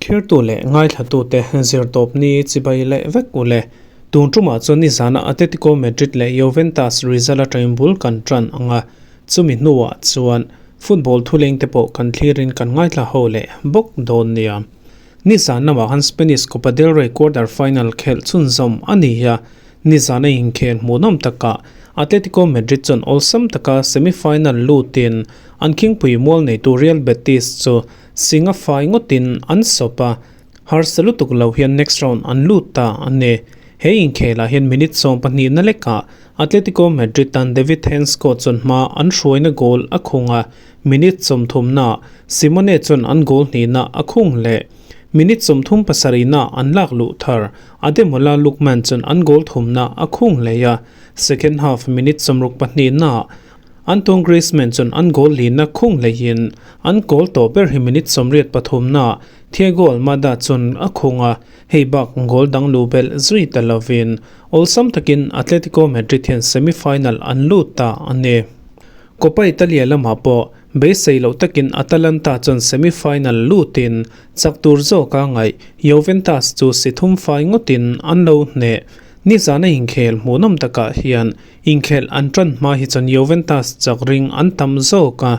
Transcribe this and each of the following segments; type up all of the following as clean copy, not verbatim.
Thirtu leh ngaithlatute zirtawpni chibai leh vek u le. Tun tumah chuan nizana Atletico Madrid leh Juventus result atangin bul kan tan ang a, chumi hnuah chuan football thuleng te pawh kan thlirin kan ngaithla ho leh bawk dawn nia. Nizan lamah khan Spanish Copa del Rey quarter final khelh chhunzawm a ni a, nizana inkhel hmuhnawm takah Atletico Madrid chuan awlsam taka semi-final lutin an khingpui mual neitu Real Betis chu singa fai ngawtin an sawp a, harsa lutuk lo hian next round an lut ta a ni. He inkhelah hian minute 12 na lekah Atletico Madrid tan David Hancko chuan hma an hruaina goal a khung a, Minute 30 na Simone chuan an goal hnihna a khung leh. Minute 37 na an lak luh thar Ademola Lookman chuan an goal thumna a khung leh a, second half minute 62 na Antoine Griezmann chuan an goal lihna khung lehin an goal tawh ber hi minute 83 na Thiago Almada chuan a khung a, hei bak goal dang lu belh zui ta lovin awlsam takin Atletico Madrid hian semi-final an lut ta a ni. Coppa Italia lamah pawh beisei loh takin Atalanta chuan semi-final lutin chak tur zawka ngaih Juventus chu si thum fai ngawtin an lo hneh. Nizana inkhel hmuhnawm takah hian inkhel an tan hma hi chuan Juventus chak ring an tam zawk a,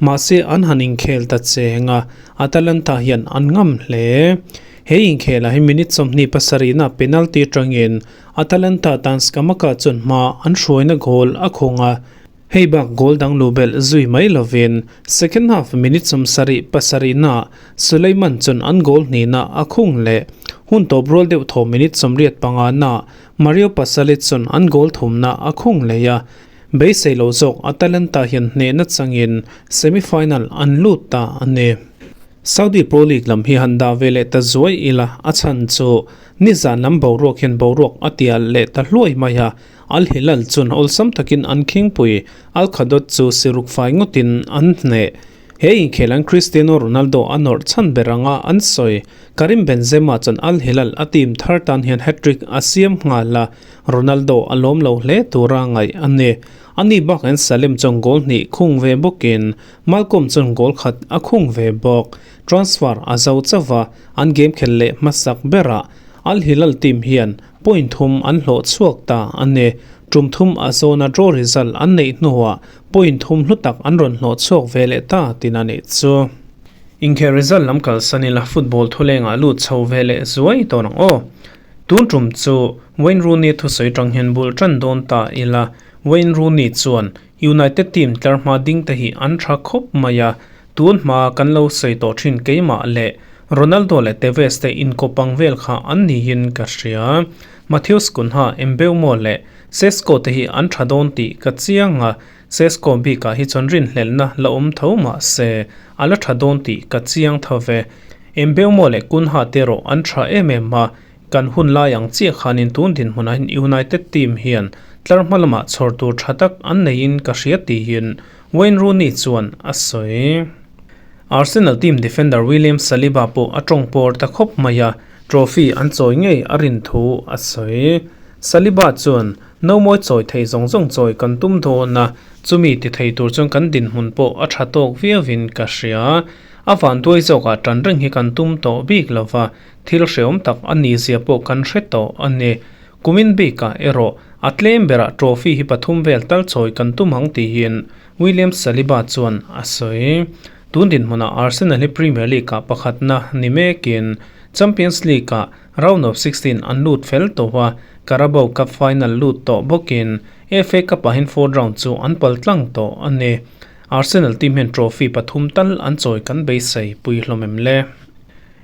mahse an han inkhel ta cheng a, Atalanta hian an ngam hle. He inkhelah hi minute 27 na penalty atangin Atalanta tan Scamacca chuan hma an hruaina goal a khung a, hei bak goal dang lu belh zui mai lovin second half minute 77 na Suleiman chuan an goal hnihna a khung leh hun tawp rual deuh thaw minute 85 na Mario Pasalic chuan an goal thumna a khung leh a, beisei lo zawk Atalanta hian hnehna changin semi-final an lut ta a ni. Saudi Pro League lam hi han dah ve leh ta zuai ila a chhan chu nizan lam boruak hian boruak a tial leh ta hluai mai a, Al Hilal chuan awlsam takin an khingpui Al Khadot chu siruk fai ngawtin an hneh. He inkhel an Cristiano Ronaldo a nawrh chhan ber anga an sawi. Karim Benzema chuan Al Hilal a team thar tan hian hat-trick a siam nghal a, Ronaldo a lawm lo hle tura ngaih a ni. Ani bak an Salem chuan goal hnih khung ve bawkin Malcolm chuan goal khat a khung ve bawk. Transfer a zo chauh a, an game khel leh hmasak berah Al Hilal team hian point thum an hlawh chhuak ta a ni. Tum thum a zawna draw result an neih hnuah point thum hlu tak an rawn hlawh chhuak ve leh ta tin a nih chu. Inkhel result lam kalsan ila football thulengah lut chho ve leh zuai tawh ang aw. Tun tum chu Wayne Rooney thusawi tang hian bul tan dawn ta ila Wayne Rooney chuan United team tlar hma ding te hi an tha khawp mai a, tun hma kan lo sawi tawh thin keimah leh Ronaldo leh Tevez te inkawpang vel kha an niin ka hria. Matheus Cunha, Mbeumo leh Sesko te hi an tha dawn tih ka chiang a, Sesko bikah hi chuan rinhlelhna la awm tho mah se a la tha dawn tih ka chiang tho ve. Mbeumo leh Cunha te erawh an tha em em a, kan hun lai ang chiah khanin tun dinhmunah hian United team hian tlar hma lamah chhawr tur tha tak an neiin ka hria tihin Wayne Rooney chuan a sawi. Arsenal team defender William Saliba pawh a tawng pawr ta khawp mai a, trophy an chawi ngei a rin thu a sawi. Saliba chuan, No mawi chawi thei zawng zawng chawi kan tum dawn a, chumi ti thei tur chuan kan dinhmun pawh a tha tawk viauin ka hria. A vanduai zawkah tan reng hi kan tum tawh bik lova, thil hreawm tak a ni zia pawh kan hre tawh a ni. Kumin bikah erawh a tlem berah trophy hi pathum vel tal chawi kan tum ang tihin William Saliba chuan a sawi. Tun dinhmunah Arsenal hi Premier League-ah pakhatna ni mekin Champions League-ah round of 16 an lut fel tawh a, Carabao Cup final lut tawh bawkin FA Cup-ah hian fourth round chu an pal tlang tawh a ni. Arsenal team hian trophy pathum tal an chawi kan beisei pui hlawm em le?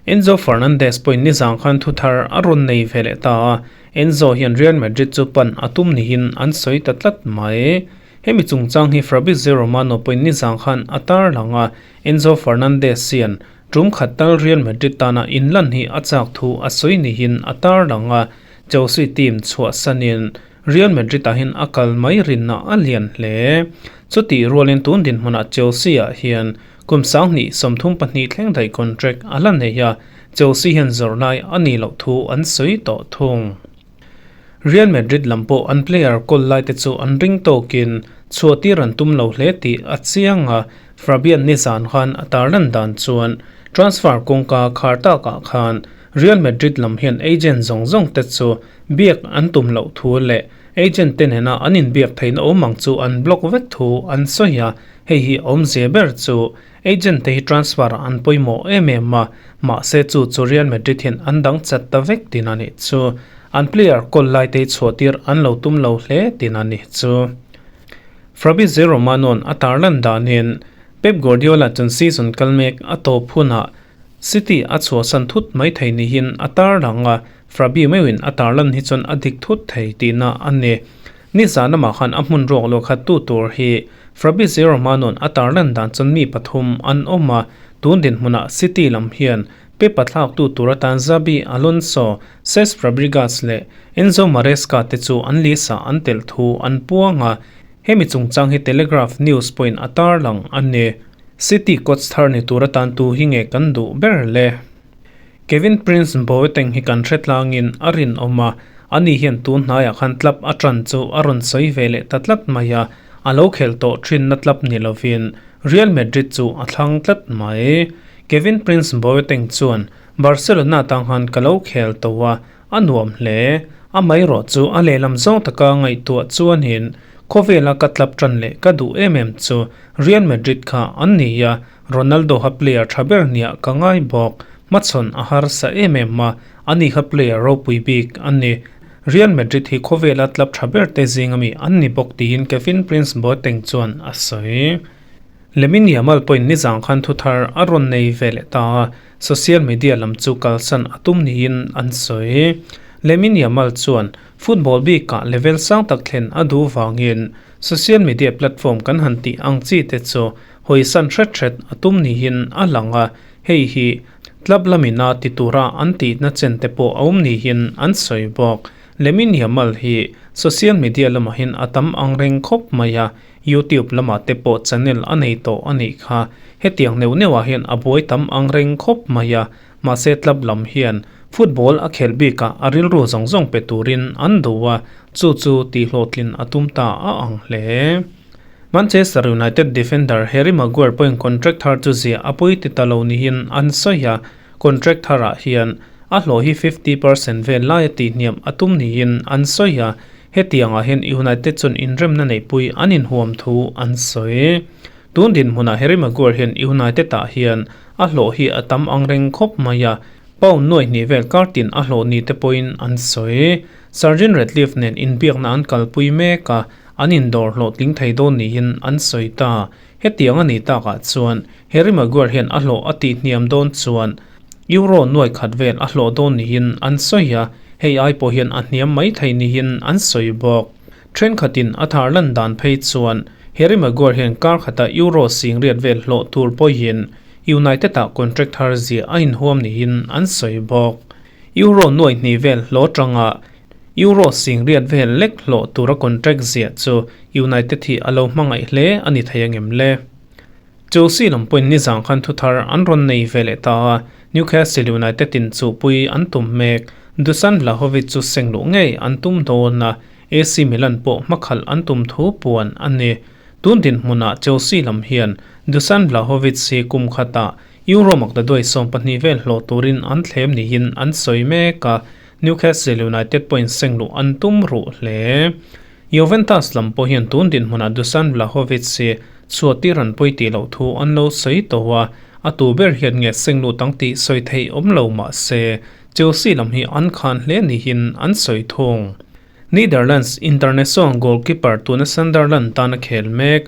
Enzo Fernandez pawhin nizang khan thu thar a rawn nei ve leh ta a, Enzo hian Real Madrid chu pan a tum niin an sawi ta tlat mai. Hemi chungchang hi Fabrizio Romano pawhin nizang khan a tar lang a, Enzo Fernandez hian tum khat tal Real Madrid tana inlan hi a chak thu a sawi niin a tar lang a, Chelsea team chhuahsanin Real Madrid ah hian a kal mai rinna a lian hle. Chutih rualin tun dinhmunah Chelsea ah hian kum 2032 thleng daih contract a la nei a, Chelsea hian zawrh lai a nih loh thu an sawi tawh thung. Real Madrid lam pawh an player kawl lai te chu an ring tawkin. Chhuahtir an tum lo hle tih a chiang a, Fabian nizan khan a tarlan dan chuan transfer kawngka khar takah khan Real Madrid lam hian agent zawng zawng te chu biak an tum loh thu leh agent te nena an inbiak theihna awm ang chu an block vek thu an sawi a, hei hi awmzia ber chu agent te hi transfer ah an pawimawh em em a, mahse chu chu Real Madrid hian an dang chat ta vek tin a nih chu. An player kawl lai te hi chhuahtir an lo tum lo hle tin a nih chu. Fabrizio Romano-a'n a tarlan danin Pep Guardiola chuan season kal mek a tawp hunah City a chhuahsan thut mai thei nihin a tarlang a, Fabi meuhin a tarlan hi chuan a dik thut thei tihna a ni. Nizan lamah khan a hmun ruak luah khat tu tur hi Fabrizio Romano-a'n a tarlan dan chuan mi pathum an awm a, tun dinhmunah City lam hian Pep a thlaktu tur atan Xabi Alonso, Cesc Fabregas leh Enzo Maresca te chu an list-ah an telh thu an puang a, hemi chungchang hi Telegraph news pawhin a tarlang a ni. City coach thar ni tur atan tu hi nge kan duh ber le? Kevin Prince Boateng hi kan hre tlangin a rinawm a, ani hian tun hnaiah khan club a tan chu a rawn sawi ve leh ta tlat mai a, a lo khelh tawh thinna club ni lovin Real Madrid chu a thlang tlat mai. Kevin Prince Boateng chuan Barcelona tang khan ka lo khel tawh a, A nuam hle. Amaherawh chu a lehlam zawng taka ngaihtuah chuanin khawvela ka tlap tan leh ka duh em em chu Real Madrid kha an ni a, Ronaldo kha player tha ber nia ka ngai bawk. Hmachhawn a harsa em em a, ani kha player ropui bik a ni. Real Madrid hi khawvela tlap tha ber te zing ami an ni bawk tiin Kevin Prince Boateng chuan a sawi. Lamine Yamal pawhin nizang khan thuthar a rawn nei ve leh ta a, social media lam chu kalsan a tum niin an sawi. Lamine Yamal chuan football bikah level sang tak thlen a duh vangin social media platform kan han tih ang chi te chu hawisan hret hret a tum niin a lang a, hei hi club lamina ti tura an tihna chen te pawh a awm niin an sawi bawk. Lamine Yamal hi social media lamah hian a tam angreng khawp mai a, YouTube lamah te pawh channel a nei tawh a nih kha. Hetiang neuh neuhah hian a buai tam ang reng khawp mai a, mahse club lam hian football a khelh bikah a rilru zawng zawng pe turin an duh a, chu chu tihhlawhtlin a tum ta a ang hle. Manchester United defender Harry Maguire pawhin contract thar chu ziah a pawi ti ta lo niin an sawi a, contract tharah hian a hlawh hi 50% vel laia tihhniam a tum niin an sawi a, Hetiangah hian United chuan inremna neihpui an inhuam thu an sawi. Tun dinhmunah Harry Maguire hian United-ah hian a hlawh hi a tam angreng khawp mai a, pound nuai hnih vel kar tin a hlawh ni te pawhin an sawi. Sergeant Ratliff nen inbiakna an kalpui mek a, an indawr hlawhtling thei dawn niin an sawi ta. Hetiang a nih takah chuan Harry Maguire hian a hlawh a tihhniam dawn chuan Euro nuai khat vel a hlawh dawn niin an sawi a, hei ai pawh hian a hniam mai thei niin an sawi bawk. Thenkhatin a thar lan dan phei chuan Harry Maguire hian kar khata Euro singriat vel hlawh tur pawhin United-ah contract thar ziah a inhuam niin an sawi bawk. Euro nuai hnih vel hlawh tanga Euro singriat vel lek hlawh tura contract ziah chu United hi a lo hmangaih hle a ni thei angem le? Chelsea lam pawhin nizang khan thuthar an rawn nei ve leh ta a, Newcastle United in chuhpui an tum mek. Dusan Vlahovic chu seng luh ngei an tum dawn a, AC Milan pawh hmakhalh an tum thu puan a ni. Tun dinhmunah Chelsea lam hian Dusan Vlahovic hi kum khatah Euro maktaduai 12 vel hlawh turin an thlem niin an sawi mek a, Newcastle United pawhin seng luh an tum ruh hle. Juventus lam pawh hian tun dinhmunah Dusan Vlahovic hi chhuahtir an pawi tih loh thu an lo sawi tawh a, a tu ber hian nge seng lut ang tih sawi theih awm lo mah se Chelsea lam hi an khan hle niin an sawi thung. Netherlands international goalkeeper tuna Sunderland tan a khel mek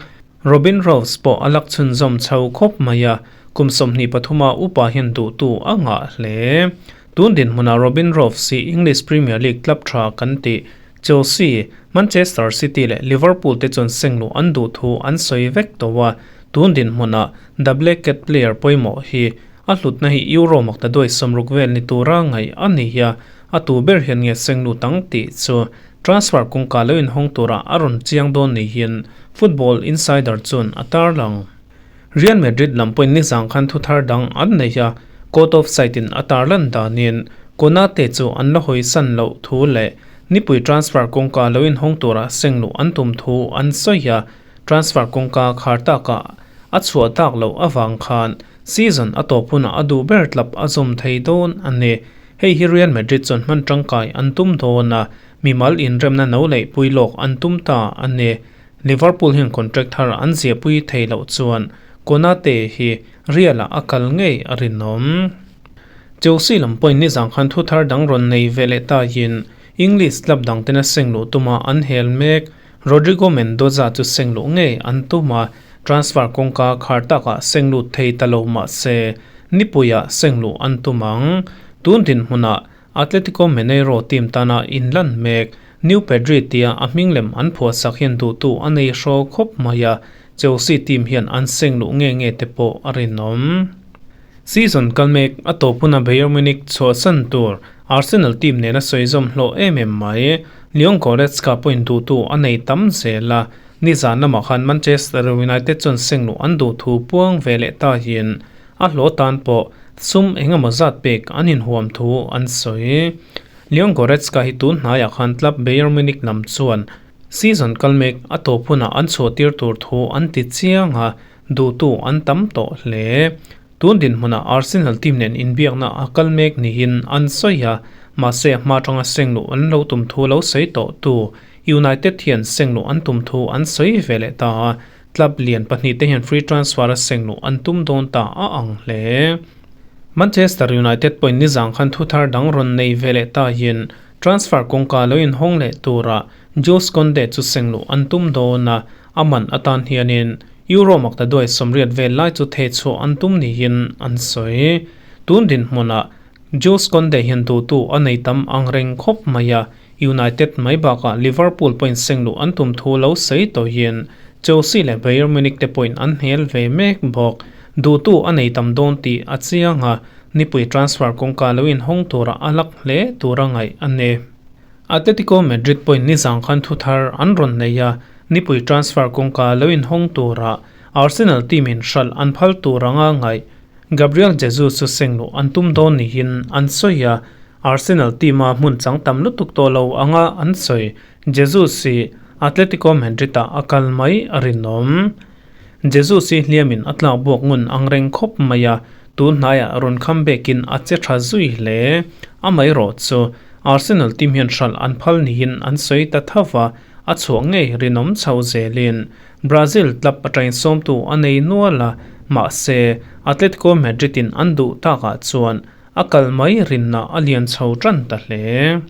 Robin Roefs pawh a lak chhunzawm chho khawp mai a, kum 23 upa hian duhtu a ngah hle. Tun dinhmunah Robin Roefs hi English Premier League club tha kan tih Chelsea, Manchester City leh Liverpool te chuan seng luh an duh thu an sawi vek tawh a, tun dinhmunah Double Cat player pawimawh hi a hlutna hi Euro makta duai 60 vel ni tura ngaih a ni a, a tu ber hian nge seng lut ang tih chu transfer kawngka lo inhawng tura a rawn chiang dawn niin Football Insider chuan a tarlang. Real Madrid lam pawhin nizang khan thuthar dang an nei a, Court of Sight in a tarlan danin Konate chu an la hawisan loh thu leh nipui transfer kawngka lo inhawng tura seng luh an tum thu an sawi a. Transfer kawngka khar takah a chhuah tak loh avang khan season a tawp hunah a duh ber tlap a zawm thei dawn a ni. Hei hi Real Madrid chuan hman tangkai an tum dawn a, mimal inremna no leh pui lawk an tum ta a ni. Liverpool hian contract thar an ziahpui thei loh chuan Konate hi Real-ah a kal ngei a rinawm. Chelsea lam pawhin nizan khan thu thar dang rawn nei ve leh tahin English club dang tena seng luh tuma an hel mek. Rodrigo Mendoza chu seng luh ngei an tum a, transfer kawngka khar takah seng lut thei ta lo mah se nipuiah seng luh an tum ang. Tun dinhmunah Atletico Mineiro team tana inlan mek New Pedri tia a hming lem an phuahsak hian duhtu a nei hraw khawp mai a, Chelsea team hian an seng luh nge nge te pawh a rinawm. Season kal mek a tawp huna Bayern Munich chhuahsan tur Arsenal team nena sawi zawm hlawh em em mai. Leon Goretzka pawhin duhtu a nei tam zel a, nizan lamah khan Manchester United chuan seng luh an duh thu puang ve leh ta hian a hlawh tan pawh sum eng emaw zat pek an inhuam thu an sawi. Leon Goretzka hi tun hnaiah khan club Bayern Munich lam chuan season kal mek a tawp hunah an chhuahtir tur thu an ti chiang a, duhtu an tam tawh hle. Tun dinhmunah Arsenal team nen inbiakna a kal mek niin an sawi a, mahse a hma atanga seng luh an lo tum thu lo sawi tawh tu United hian seng luh an tum thu an sawi ve leh ta a, club lian pahnihte hian free transfer a seng luh an tum dawn ta a ang hle. Manchester United pawhin nizang khan thu thar dang rawn nei ve leh ta hian transfer kawngka lo inhawng leh tura Jules Kounde chu seng luh an tum dawn a, A man atan hianin Euro makta duai 80 vel lai chu thei chhuah an tum niin an sawi. Tun dinhmunah Jules Kounde hian duhtu a nei tam ang reng khawp mai a, United mai bakah Liverpool pawhin seng luh an tum thu lo sawi tawhin Chelsea leh Bayern Munich te pawhin an hmel ve mek bawk. Duhtu a nei tam dawn tih a chiang a, nipui transfer kawngka lo inhawng tura a lak hle tura ngaih a ni. Atletico Madrid pawhin nizang khan thu thar an rawn nei a, nipui transfer kawngka lo inhawng tura Arsenal team in hralh an phal tur anga ngaih Gabriel Jesus chu seng luh an tum dawn niin an sawi a, Arsenal team a hmun chang tam lutuk tawh lo anga an sawi. Jesus hi Atletico Madrid ah a kal mai a rinawm. Jesus hi hliamin a tlak buak ngun ang reng khawp mai a, tun hnaiah rawn kham bekin a che tha zui hle. Amaherawh chu Arsenal team hian hralh an phal niin an sawi ta tho va, a chhuah ngei rinawm chho zelin Brazil club atangin sawmtu a nei nual a, mahse Atletico Madrid in an duh takah chuan a kal mai rinna a lian chho tan ta hle.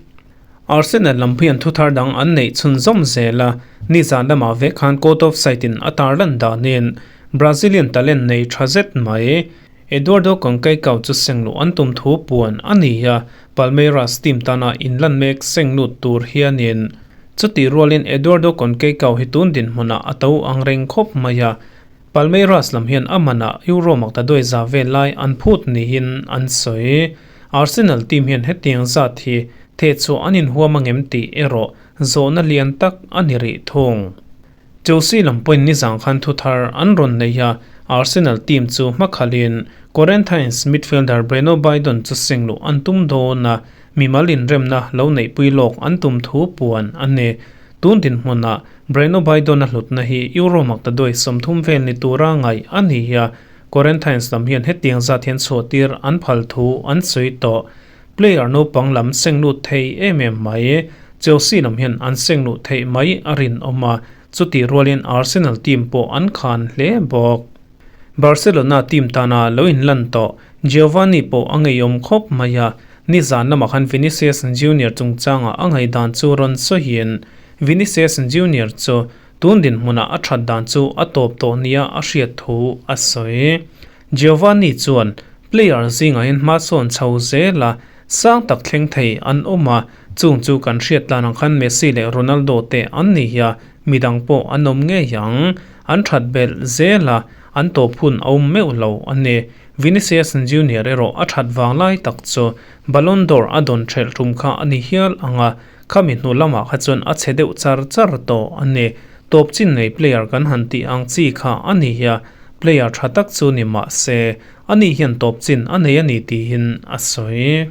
Arsenal lam hian thuthar dang an neih chhunzawm zel a, nizan lamah vek khan Court of Sight in a tarlan danin Brazilian talent nei tha zet mai Eduardo Conceicao chu seng luh an tum thu puan a ni a, Palmeiras team tana inlan mek seng lut tur hianin chutih rualin Eduardo Conceicao hi tun dinhmunah a to ang reng khawp mai a, Palmeiras lam hian a manah Euro makta duai za vel lai an phut niin an sawi. Arsenal team hian hetiang zat hi thehchhuah an inhuam angem tih erawh zawhna lian tak a ni rih thung. Chelsea lam pawhin nizang khan thu thar an rawn nei a, Arsenal team chu hmakhalhin Corinthians midfielder Breno Bidon chu seng luh an tum dawn a, mimal inremna lo neihpui lawk an tum thu puan a ni. Tun dinhmunah Breno Bidon-a hlutna hi Euro makta duai 30 vel ni tura ngaih a ni a, Corinthians lam hian hetiang zat hian chhuahtir an phal thu an sawi tawh. Player naupang lam seng lut thei em em mai. Chelsea lam hian an seng luh theih mai a rinawm a, chutih rualin Arsenal team pawh an khan hle bawk. Barcelona team tana lo inlan tawh Giovanni pawh a ngeiawm khawp mai a, nizan lamah khan Vinicius Junior chungchanga a ngaihdan chu rawn sawiin Vinicius Junior chu tun dinhmunah a that dan chu a tawp tawh nia a hriat thu a sawi. Giovanni chuan player zingah hian hma sawn chho zel a, sang tak thleng thei an awm a, chung chu kan hriat tlan ang khan Messi leh Ronaldo te an ni hi a, midang pawh an awm ngei ang. An that belh zel a, an tawp hun a awm meuh lo a ni. Vinicius Junior erawh a that vang lai tak chu Ballon d'Or a dawn thelh tum kha a ni hial ang a, khami hnu lamah kha chuan a chhe deuh char char tawh a ni. Tawp chin nei player kan han tih ang chi kha a ni hi a, Player tha tak chu ni mah se, ani hian tawp chin a nei a ni tiin a sawi.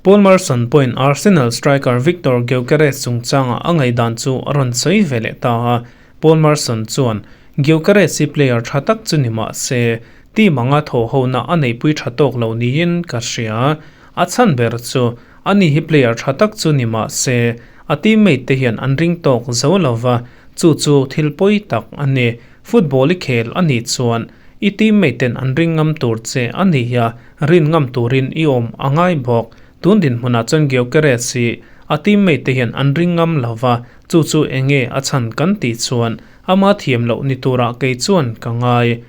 Paul Merson pawhin Arsenal striker Viktor Gyökeres chungchanga a ngaihdan chu a rawn sawi ve leh ta a. Paul Merson chuan, Gyökeres hi player tha tak chu ni mah se, team anga thaw hona a neihpui tha tawk lo niin ka hria. A chhan ber chu, ani hi player tha tak chu ni mah se, a teammate te hian an ring tawk zo lo va, chu chu thil pawi tak a ni. Football i khel a nih chuan i teammate ten an ring ngam tur che a ni a, rin ngam turin i awm a ngai bawk. Tun dinhmunah chuan Gyökeres hi a teammate te hian an ring ngam lo va, chu chu eng nge a chhan kan tih chuan ama thiam loh ni turah kei chuan ka ngai.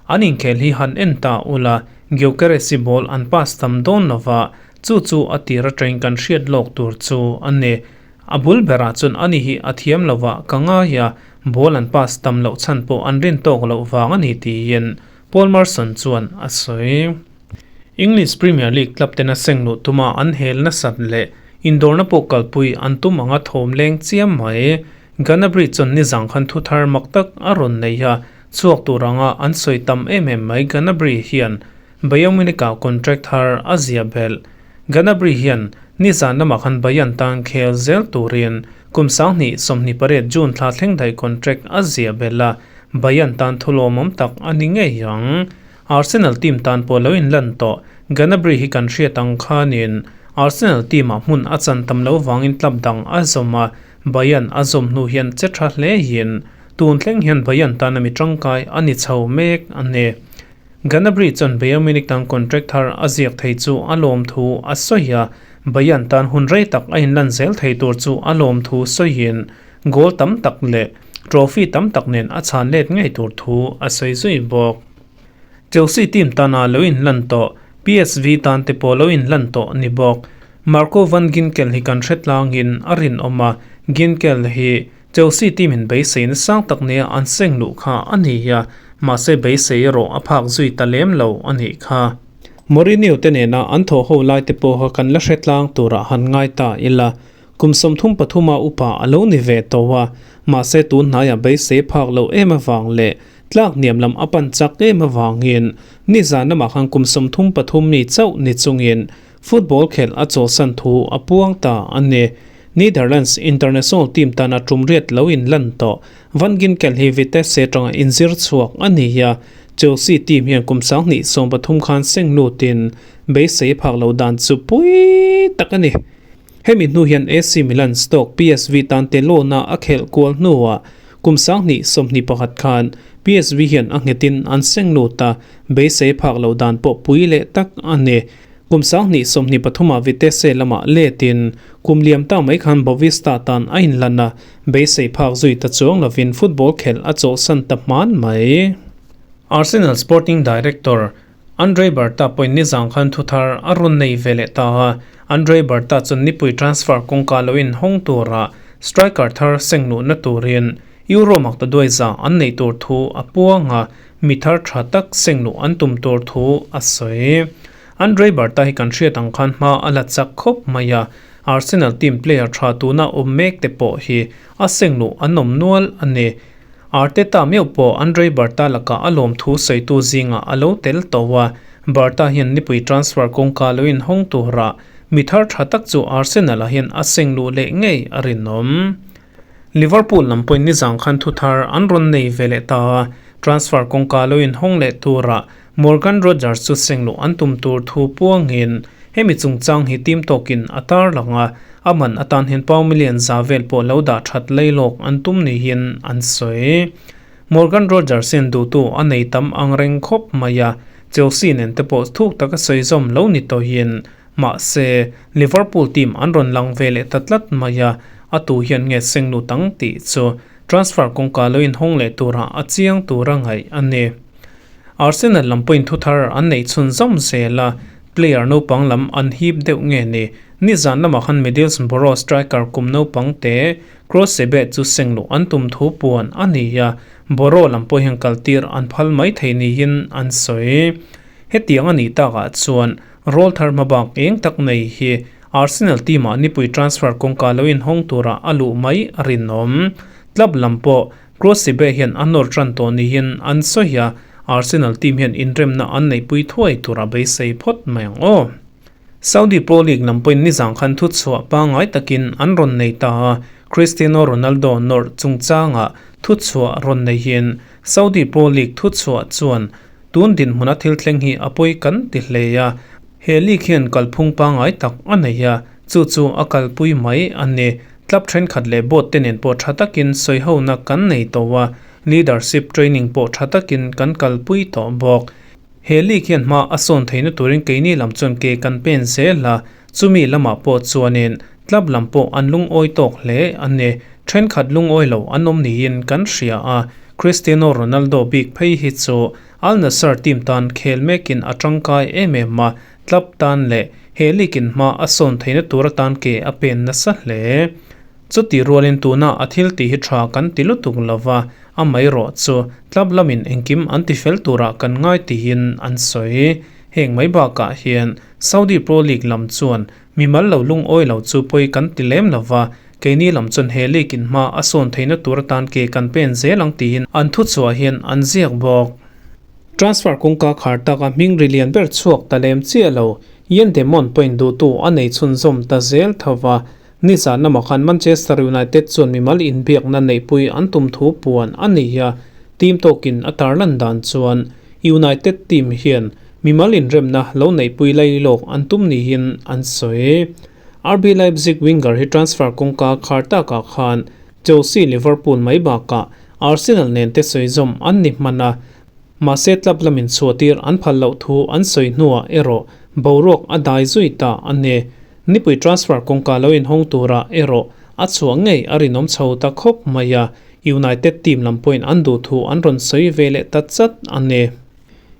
An inkhel hi han en ta ula, Gyökeres hi ball an pass tam dawn lo va, chu chu a tir atangin kan hriat lawk tur chu a ni. A bul berah chuan ani hi a thiam lo va ka ngai a, ball an pass tam loh chhan pawh an rin tawk loh vang a ni tiin Paul Merson chuan a sawi. English Premier League club tena seng luh tuma an hel nasat leh indawrna pawh kalpui an tum anga thawm leng chiam mai. Gnabry chuan nizang khan thu thar mak tak a rawn nei a, chhuak tur anga an sawi tam em em mai Gnabry hian Bayern Munich-ah contract thar a zia belh. Gnabry hian nizan lamah khan Bayern tan khel zel turin kum 2028 June thla thleng daih contract a zia belh a, Bayern tan thu lawmawm tak a ni ngei ang. Arsenal team tan pawh lo inlan tawh. Gnabry hi kan hriat ang khanin Arsenal team-ah hmun a chan tam lo vangin club dang a zawm a, Bayern a zawm hnu hian che tha hlein tun thleng hian Bayern tana mi tangkai a ni chho mek a ni. Gnabry chuan Bayern Munich tan contract thar a ziak thei chu a lawm thu a sawi a, Bayern tan hun rei tak a inlan zel thei tur chu a lawm thu sawiin goal tam tak leh trophy tam tak nen a chhan let ngei tur thu a sawi zui bawk. Chelsea team tana lo inlan tawh, PSV tan te pawh lo inlan tawh ni bawk. Marco van Ginkel hi kan hre tlangin a rinawm a, Ginkel hi Chelsea team in beisei nasang tak nia an seng luh kha a ni a, mahse beisei erawh a phak zui ta lem lo a nih kha. Mourinho te nena an thawh ho lai te pawha kan la hre tlang turah han ngai ta ila, kum 33 a upa a lo ni ve tawh a, mahse tun hnaiah beisei phak loh em avang leh tlak hniam lam a pan chak em avangin nizan lamah khan kum 33 mi chauh ni chungin Football khelh a chawlhsan thu a puang ta a ni. Netherlands international team tana tum riat lo inlan tawh Van Ginkel hi Vitesse atanga inzir chhuak a ni a, Chelsea team hian kum 2013 khan seng lutin beisei phak lo dan chu pui tak a ni. Hemi hnu hian AC Milan, Stoke, PSV tan te lawna a khelh kual hnuah kum 2021 khan PSV hian a nghetin an seng lut a, beisei phak lo dan pawh pui leh tak a ni. Kum 2023 ah Vitesse lamah letin kum liam ta mai khan Boavista tan a inlan a, beisei phak zui ta chuang lovin football khelh a chawlhsan ta hman mai. Arsenal sporting director Andre Berta pawhin nizang khan thu thar a rawn nei ve leh ta a, Andre Berta chuan nipui transfer kawngka lo inhawng tura striker thar seng luhna turin Euro makta duaiza an neih tur thu a puang a, mi thar tha tak seng luh an tum tur thu a sawi. Andre Berta hi kan hriat ang khan hma a la chak khawp mai a, Arsenal team player tha tuna awm mek te pawh hi a seng luh an awm nual a ni. Arteta meuh pawh Andre Berta lakah a lawm thu sawitu zingah a lo tel tawh a, Berta hian nipui transfer kawngka lo inhawng turah mi thar tha tak chu Arsenal ah hian a seng luh leh ngei a rinawm. Liverpool lam pawhin nizang khan thu thar an rawn nei ve leh ta a, transfer kawngka lo inhawng leh turah Morgan Rogers chu seng luh an tum tur thu puangin hemi chungchang hi team tawkin a tarlang a, a man atan hian pound million za vel pawh lo dah that leilawk an tum niin an sawi. Morgan Rogers hian duhtu a nei tam ang reng khawp mai a, Chelsea nen te pawh thuk taka sawi zawm lo ni tawhin Mahse, Liverpool team an rawn lang ve leh ta tlat mai a, a tu hian nge seng lut ang tih chu transfer kawngka lo inhawng leh turah a chiang tura ngaih a ni. Arsenal lam pawhin thuthar an neih chhun zawm zel a, player naupang lam an hip deuh nge ni. Nizan lamah khan Middlesbrough striker kum naupang te Krosebe chu seng luh an tum thu puan a ni a, Borough lam pawh hian kaltir an phal mai thei niin an sawi. Hetiang a nih takah chuan Roll thar hmabak eng tak nei hi Arsenal team-ah nipui transfer kawngka lo inhawng tura a luh mai a rinawm. Club lam pawh Krosibe hian a nawr tan tawh niin an sawi a, Arsenal team hian inremna an neihpui thuai tura beisei phawt mai ang aw. Saudi Pro League lam pawhin nizang khan thuchhuah pangngai takin an rawn nei ta a, Cristiano Ronaldo nawrh chungchangah. Thuchhuah rawn neihin Saudi Pro League thuchhuah chuan tun dinhmuna thil thleng hi a pawi kan ti hle a, he league hian kalphung pangngai tak a nei a, chu chu a kalpui mai a ni. Club thenkhat leh board te nen pawh tha takin sawihona kan nei tawh a, leadership training pawh tha takin kan kalpui tawh bawk. He league hian hma a sawn theihna turin keini lam chuan ke kan pen zel a, chumi lamah pawh chuanin club lam pawh an lungawi tawk hle a ni. Thenkhat lungawi lo an awm niin kan hria a, Cristiano Ronaldo bik phei hi chu Al Nassr team tan khel mekin a tangkai em em a, club tan leh he league in hma a sawn theihna tur atan ke a pen nasa hle. Chuti rualin tuna a thil tih hi tha kan ti lutuk lova, Amaherawh chu club lamin engkim an ti fel turah kan ngai tiin an sawi. Heng mai bakah hian Saudi Pro League lam chuan mimal lo lungawi lo chu pawi kan ti lem lo va, keini lam chuan he league in hma a sawn theihna tur atan ke kan pen zel ang tiin an thuchhuah hian an ziak bawk. Transfer kawngka khar taka hming ri lian ber chhuak ta lem chiah lo, Yen De Mont pawhin duhtu a nei chhunzawm ta zel tho va, Nizan lamah khan Manchester United chuan mimal inbiakna neihpui an tum thu puan a ni a, team tawkin a tarlan dan chuan United team hian mimal inremna lo neihpui lai lawk an tum niin an sawi. RB Leipzig winger hi transfer kawngka khar takah khan Chelsea, Liverpool mai bakah Arsenal nen te sawizawm an ni hman a, mahse club lamin chhuahtir an phal loh thu an sawi hnuah erawh boruak a dai zui ta a ni. Nipui transfer kawngka lo inhawng turah erawh a chhuah ngei a rinawm chho ta khawp mai a, United team lam pawhin an duh thu an rawn sawi ve leh ta chat a ni.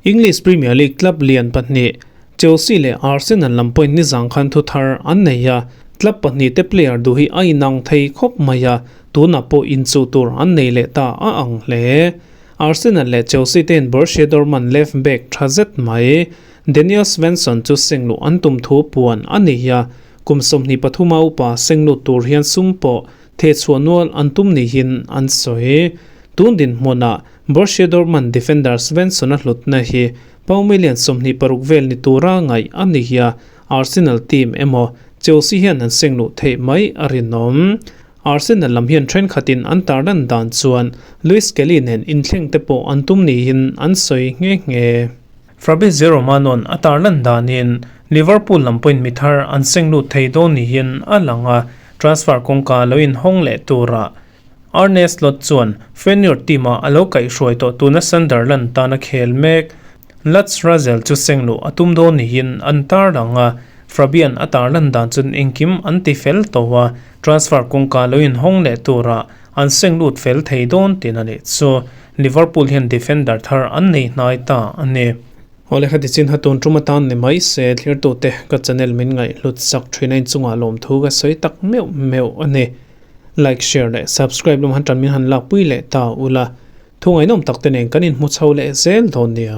English Premier League club lian pahnih Chelsea leh Arsenal lam pawhin nizang khan thu thar an nei a, club pahnih te player duh hi a inang thei khawp mai a, tunah pawh inchuh tur an nei leh ta a ang hle. Arsenal leh Chelsea te'n Borussia Dortmund left back tha zet mai Daniel Svensson chu sengluh an tum thu puan a ni a, kum 23 a upa senglut tur hian sum pawh thehchhuah nual an tum niin an sawi. Tun dinhmunah Borussia Dortmund defender Svensson-a hlutna hi pound million 26 vel ni tura ngaih a ni a, Arsenal team emaw Chelsea hian an sengluh theih mai a rinawm. Arsenal lam hian thenkhatin an tarlan dan chuan Lewis Kelly nen inthleng te pawh an tum niin an sawi nghe nghe. Fabrizio Romano-a'n a tarlan danin Liverpool lam pawhin mi thar an seng lut thei dawn niin a lang a, transfer kawngka lo inhawng leh turah Arne Slot chuan Feyenoord team-ah a lo kaihhruai tawh tuna Sunderland tana khel mek Lutz Razel chu seng luh a tum dawn niin an tarlang a, Fabian a tarlan dan chuan engkim an ti fel tawh a, transfer kawngka lo inhawng leh turah an seng lut fel thei dawn tiin a nih chu. Liverpool hian defender thar an nei hnai ta a ni. Awle kha tichin ha tun tum atan ni mai se thlirtute ka channel min ngaihhlut sak thin a inchungah lawmthu ka sawi tak meuh meuh a ni. Like, share leh subscribe lam han tan min han lakpui leh ta ula. Thu ngaihnawm tak te nen kan inhmu chho leh zel dawn nia.